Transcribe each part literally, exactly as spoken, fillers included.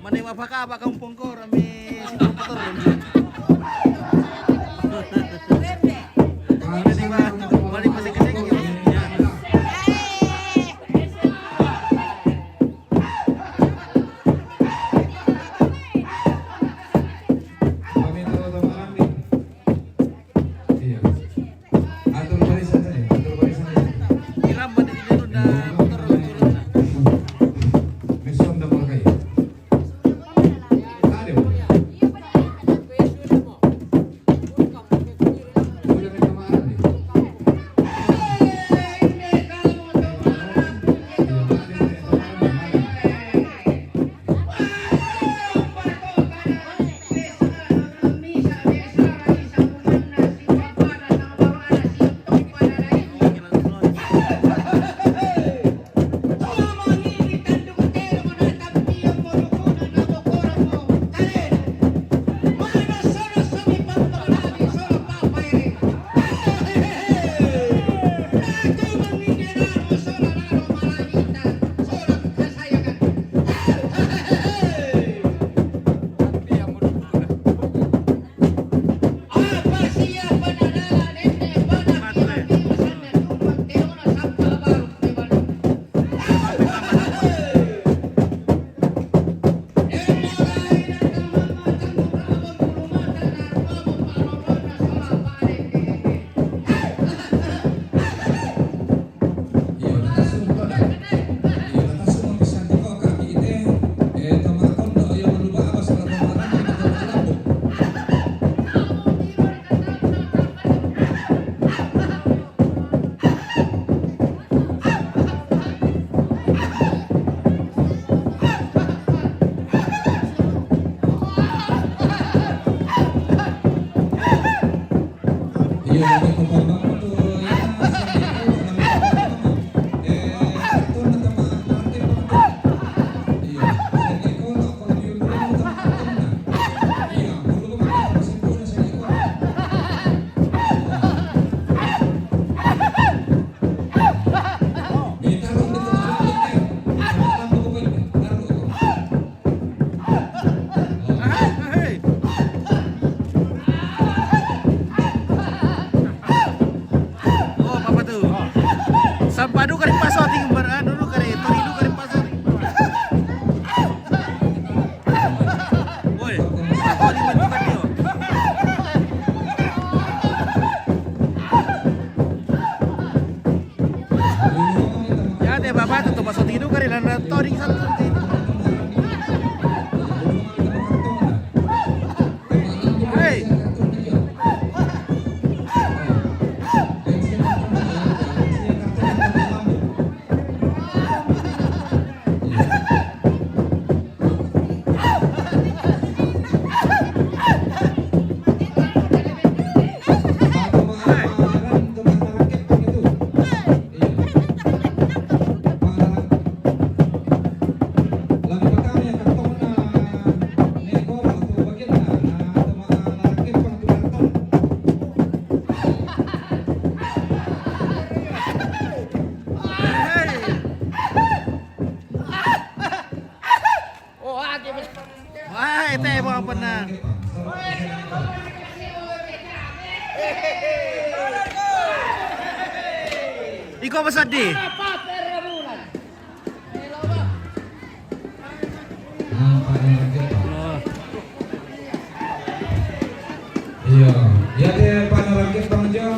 Mane mapakaba kampong ko, rame si Purwokerto. Mane ba, balik masih kecil. Iya. Atur barisan saja, atur barisan saja. Kiram balik di jalur dah, motor turun dah. Mesum dah mulai. Ada. Udah minta maaf nih. Oh, apa tu? Sampah dulu kali paso tinggi bar, ah, dulu kali, tori dulu kali paso tinggi bar. Woi, apa ni bentukan dia? Ya, dia bapak tu, tu paso tinggi dulu kali, dan tori satu tinggi. Hei. Wah, ete mo apa na? Iko ba sadi? Iya, iya te, Pak Narangke, Bang Jo.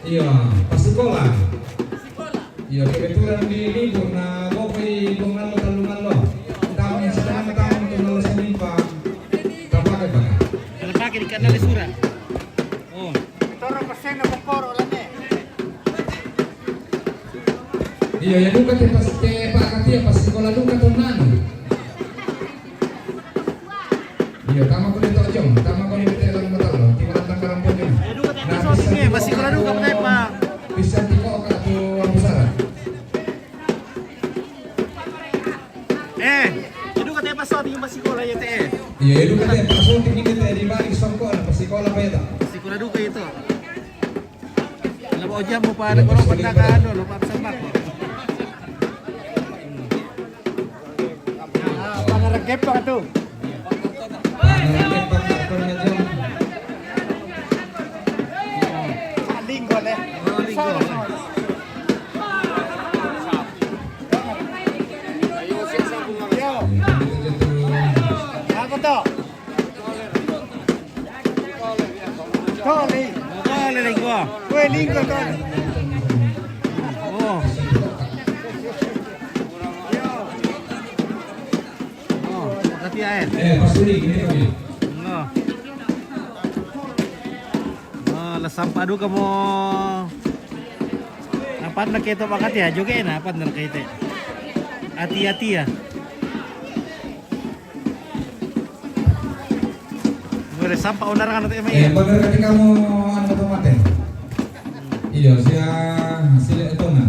Iya, pas sekolah. Iya, kebetulan di libur, na, boko i dua ngallo, tallu ngallo. Tamu yang sedang tamu tu ngallo Senin, Pak. Tapake, Pak. Kalau pakai di kanal sura. Oh. Toro persen na pokoro lagi. Iya, ya duka te pas te Pak Katia pas sekolah duka to nanu. Iya, tama ko ni Tok Jong, tama ko ni Tek Lang Matalo, di mana tangkaran pojong. Nah, bisa tiko, masih kurang duka, Pak. Bisa tiko ka tu Abu Sara. Eh, itu katanya pas shooting, pas sekolah ya, Teh. Iya, itu katanya pas shooting ini, Teh, di balik songkok, pas sekolah, Pak, ya, tak? Sekolah duka itu. Kalau mau jam, mau pada, iya, baru pas pernah sekolah. Kan, lo, Pak, sembako. Kepang tu. Linggo le. Linggo. Yo. Apa tu? Tole. Tole linggo. Kue linggo tole. Oh. Oh, makati ae. Eh, pasturi, gini kami. No. Oh, la sampa du kamo. Apa na keto makati ya, joge na, apa na kete. Ati-ati ya. Mure sampa onar kan te mai. Eh, bener kati kamu anu tu mate. Iyo, sia sile etona.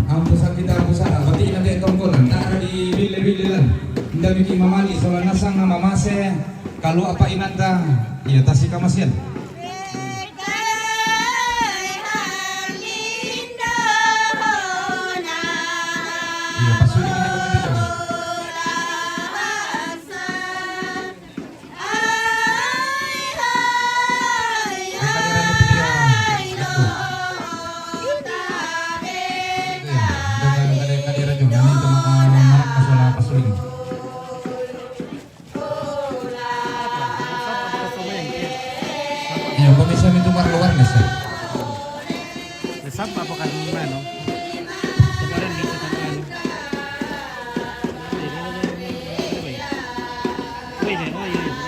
Ampu sakit, ampu salah. Berarti nanti tongkonan. Tak ada di bile-bile lan. Nda bikin mamali, soalnya nasang nama mase. Kalau apa inanta, iyo tasi kamasian. Iyo, pasuki ini kami tidak. Iya, pemirsa itu marluar nggak sih? Sampa apa kan mano? Sekarang di kota mano? Wait, wait, wait, wait, wait.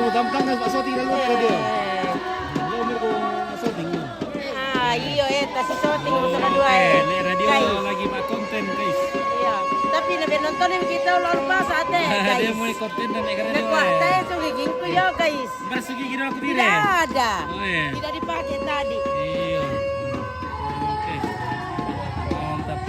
Gampang kan, Pak Soting lalu radio. Lo mir ko Soting. Ah, iyo, eh, tas Soting mo sa radio, eh. Ni radio lagi ma konten, guys. Iya. Tapi na nonton ni kita lalu pas ate, guys. Dia mau konten dan ekran radio. Kuat, eh, suliging ko yo, guys. Bersugigi dulu aku dire. Tidak ada. Oh, iya. Tidak dipakai tadi. Iya. Oke. Mantap.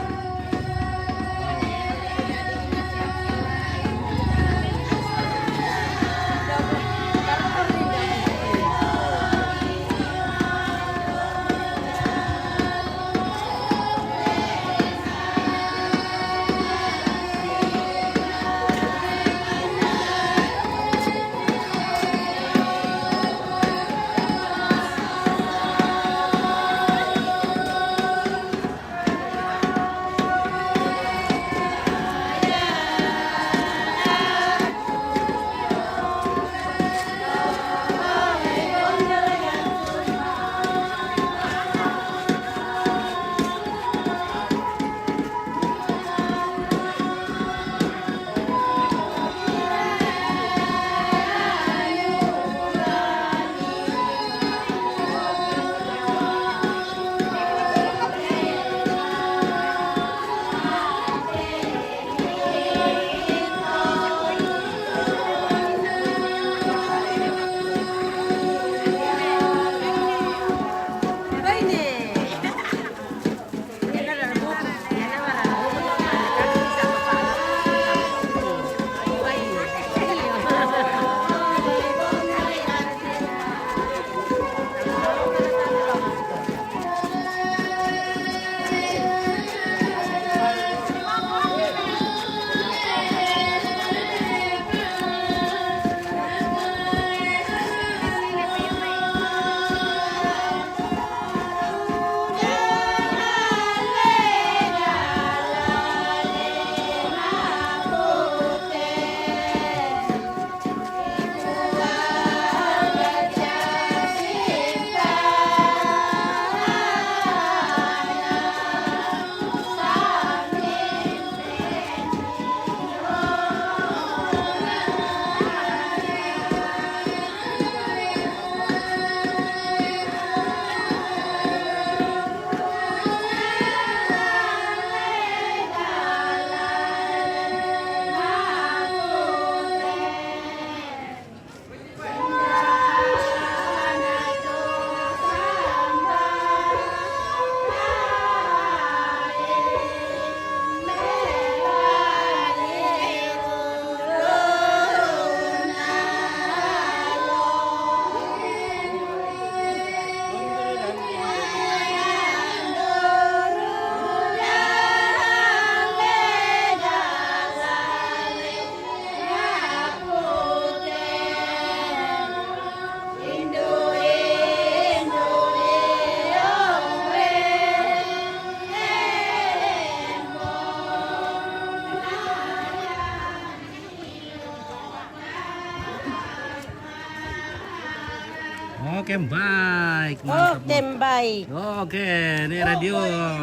Oke, baik. Mantap, oke, mantap. Baik. Oke, ni radio.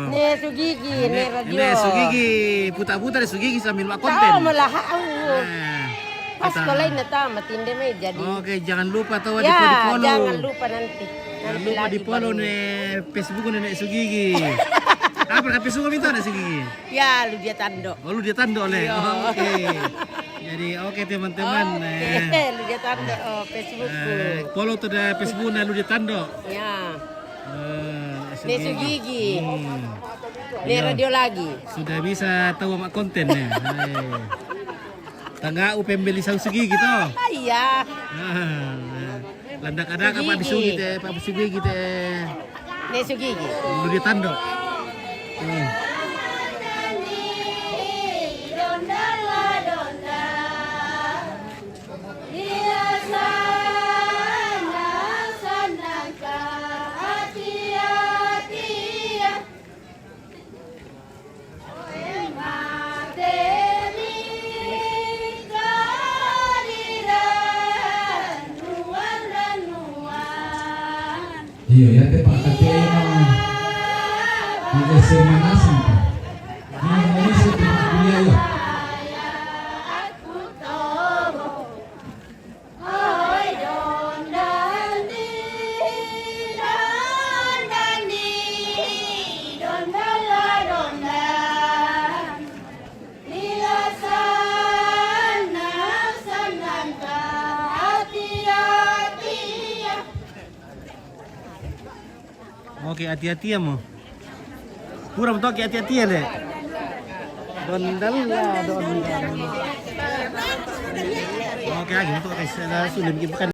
Ni Sugigi, ni radio. Ni Sugigi, puta-puta ni Sugigi sambil buat konten. Tahu malah, au. Nah, pas kita ko lain na tamat, inde mai jadi. Oke, jangan lupa tahu di-follow. Ya, jangan lupa nanti. Jangan lupa di-follow ni Facebook ni Nek Sugigi. Apa ka Facebook minta Nek Sugigi? Ya, Ludia Tando. Oh, Ludia Tando le. Iya. Oke. Jadi, oke, teman-teman, oke, eh. Ludia Tando, oh, Facebook. Eh, follow tu da Facebook na Ludia Tando. Ya. Eh, Nek Sugigi. Hmm. Ni radio lagi. Sudah bisa tahu sama konten ya. Eh. Tangga u pembeli sau Sugigi to. Iya. Ah, eh. Landak ada ka Pak Sugigi. Sugigi te, Pak Sugigi te. Ni Sugigi. Ludia Tando. Hmm. Iyo, ya te Pak Kate no. Di S M A Nasem, Pak. Di Indonesia, Pak, kuliah, ya. Oke, hati-hati ya mo. Pura mo toki, hati-hati ya le. Dondal la, dondal. Oke, agi mo toki sa la, sulim ki bukan.